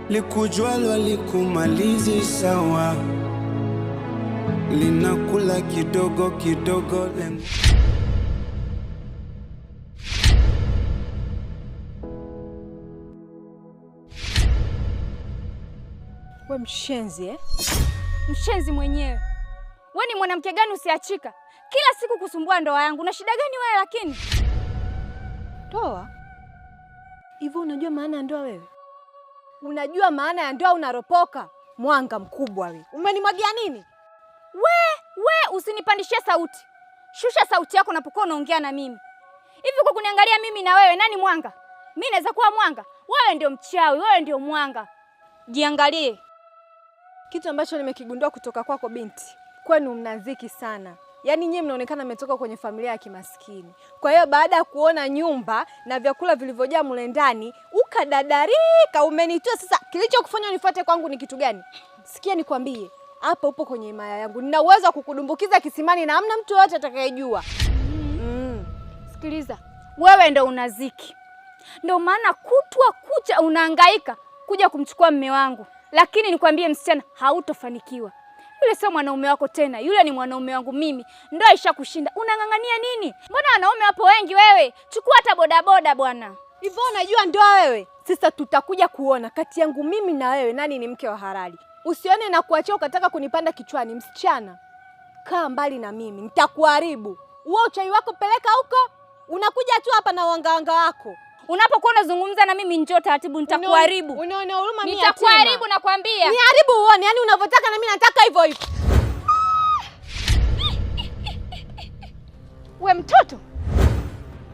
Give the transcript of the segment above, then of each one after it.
Likujwalo likumalizi sawa, linakula kidogo kidogo lengo. We mshenzi eh? Mshenzi mwenyewe. We ni mwanamke gani usiachika? Kila siku kusumbua ndoa yangu. Una shida gani wewe lakini? Ndoa? Hivyo unajua maana ya ndoa wewe? Unajua maana ya ndoa unaropoka? Mwanga mkubwa we. Umenimwagia nini? We usinipandishie sauti. Shusha sauti yako unapokuwa unaongea na mimi. Hivi kwa kuniangalia mimi na wewe nani mwanga? Mimi naweza kuwa mwanga? Wewe ndio mchawi, wewe ndio mwanga. Jiangalie. Kitu ambacho nimekigundua kutoka kwako binti, kwenu mnaziki sana. Yaani nyie mnaonekana mmetoka kwenye familia ya kimaskini. Kwa hiyo baada ya kuona nyumba na vyakula vilivyojaa mle ndani, ukadadarika, umenitoa. Sasa kilichokufanya unifuate kwangu ni kitu gani? Sikia nikwambie, hapa upo kwenye himaya yangu. Nina uwezo wa kukudumbukiza kisimani na hamna mtu yoyote atakayejua. Sikiliza, wewe ndo unaziki. Ndio maana kutwa kucha unahangaika kuja kumchukua mume wangu. Lakini nikwambie msichana, hautofanikiwa. Yule sio mwanaume wako tena, yule ni mwanaume wangu mimi. Ndoa ishakushinda. Unang'ang'ania nini? Mbona wanaume wapo wengi wewe? Chukua hata bodaboda bwana. Hivyo unajua ndoa wewe? Sasa tutakuja kuona kati yangu mimi na wewe nani ni mke wa halali. Usione na kuachia ukataka kunipanda kichwani msichana. Kaa mbali na mimi, nitakuharibu. Uo uchawi wako peleka huko. Unakuja tu hapa na wangawanga wako. Unapokuwa unazungumza na mimi njoo taratibu, nitakuharibu. Unaona huruma mimi. Nitakuharibu nakwambia. Niharibu uone, yani unavyotaka na mimi nataka hivyo hivyo. We mtoto,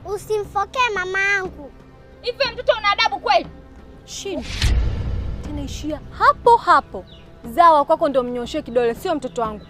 Usimfokee mama yangu. hivi mtoto una adabu kweli? Shinda. Tena ishia hapo hapo. Zawa kwako ndo mnyoshee kidole, sio mtoto wangu.